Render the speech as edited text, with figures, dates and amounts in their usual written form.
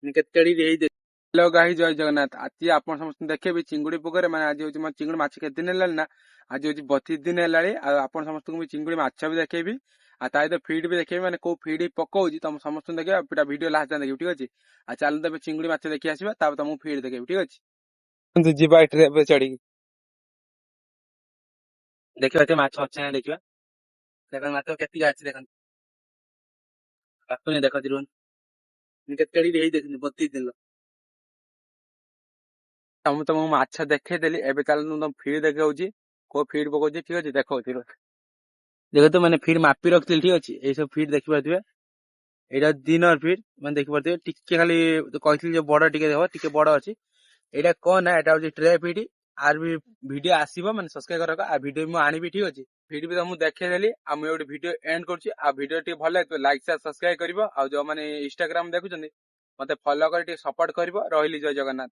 କେତେ ହେଇ। Hello guys, ଜୟ ଜଗନ୍ନାଥ। ଆଜି ଆପଣ ସମସ୍ତଙ୍କୁ ଦେଖେଇବି ଚିଙ୍ଗୁଡି ପୋଖରୀ। ମାନେ ଆଜି ହଉଛି ମୋ ଚିଙ୍ଗୁଡି ମାଛ କେତେ ଦିନ ହେଲାଣି ନା, ଆଜି ହଉଛି 32 ଦିନ ହେଲାଣି। ଆଉ ଆପଣ ସମସ୍ତଙ୍କୁ ବି ଚିଙ୍ଗୁଡି ମାଛ ବି ଦେଖେଇବି ଆଉ ତା ସହିତ ଫିଡ୍ ବି ଦେଖେଇବି, ମାନେ କୋଉ ଫିଡ୍ ପକଉଛି ତମ ସମସ୍ତଙ୍କୁ ଦେଖିବ। ପୁରା ଭିଡିଓ ଲାଷ୍ଟ ଯାଏଁ ଦେଖିବି, ଠିକ ଅଛି? ଆଉ ଚାଲନ୍ତୁ, ଏବେ ଚିଙ୍ଗୁଡି ମାଛ ଦେଖି ଆସିବା, ତାପରେ ତମକୁ ଫିଡ୍ ଦେଖେଇବି, ଠିକ ଅଛି? ଯିବା ଏଠି ଏବେ ଚଢିକି ଦେଖିବା ଏଠି ମାଛ ଅଛି ନା। ଦେଖିବା, ଦେଖନ୍ତୁ ମାଛ କେତିକି ଅଛି ଦେଖନ୍ତୁ। ପାଖୁନି ଦେଖନ୍ତୁ, ରୁହନ୍ତୁ, କେତେ ହେଇ ଦେଖନ୍ତୁ 32 ଦିନ। ତମକୁ ମାଛ ଦେଖେଇଦେଲି। ଏବେ ଚାଲନ୍ତୁ, ମୁଁ ତମ ଫିଡ୍ ଦେଖଉଛି, କୋଉ ଫିଡ୍ ପକଉଛି, ଠିକ ଅଛି? ଦେଖଉଛି ରୁହ। ଦେଖନ୍ତୁ, ମାନେ ଫିଡ୍ ମାପି ରଖିଥିଲି, ଠିକ ଅଛି? ଏଇ ସବୁ ଫିଡ୍ ଦେଖିପାରୁଥିବେ। ଏଇଟା ଦିନର ଫିଡ୍, ମାନେ ଦେଖିପାରୁଥିବେ। ଟିକେ ଖାଲି କହିଥିଲି ଯେ ବଡ ଟିକେ ହବ, ଟିକେ ବଡ ଅଛି। ଏଇଟା କଣ ନା ଏଇଟା ହଉଛି ଟ୍ରେ ଫିଡ୍। ଆର ବି ଭିଡିଓ ଆସିବ, ମାନେ ସବସ୍କ୍ରାଇବ କର, ଆଉ ଭିଡିଓ ମୁଁ ଆଣିବି, ଠିକ ଅଛି? ଫିଡ୍ ବି ତମକୁ ଦେଖେଇଦେଲି। ଆଉ ମୁଁ ଗୋଟେ ଭିଡିଓ ଏଣ୍ଡ କରୁଛି। ଆଉ ଭିଡିଓ ଟିକେ ଭଲ ଲାଗିଥିବ, ଲାଇକ୍, ସେୟାର, ସବସ୍କ୍ରାଇବ କରିବ। ଆଉ ଯୋଉମାନେ ଇନଷ୍ଟାଗ୍ରାମ ଦେଖୁଛନ୍ତି, ମତେ ଫଲୋ କରି ଟିକେ ସପୋର୍ଟ କରିବ। ରହିଲି, ଜୟ ଜଗନ୍ନାଥ।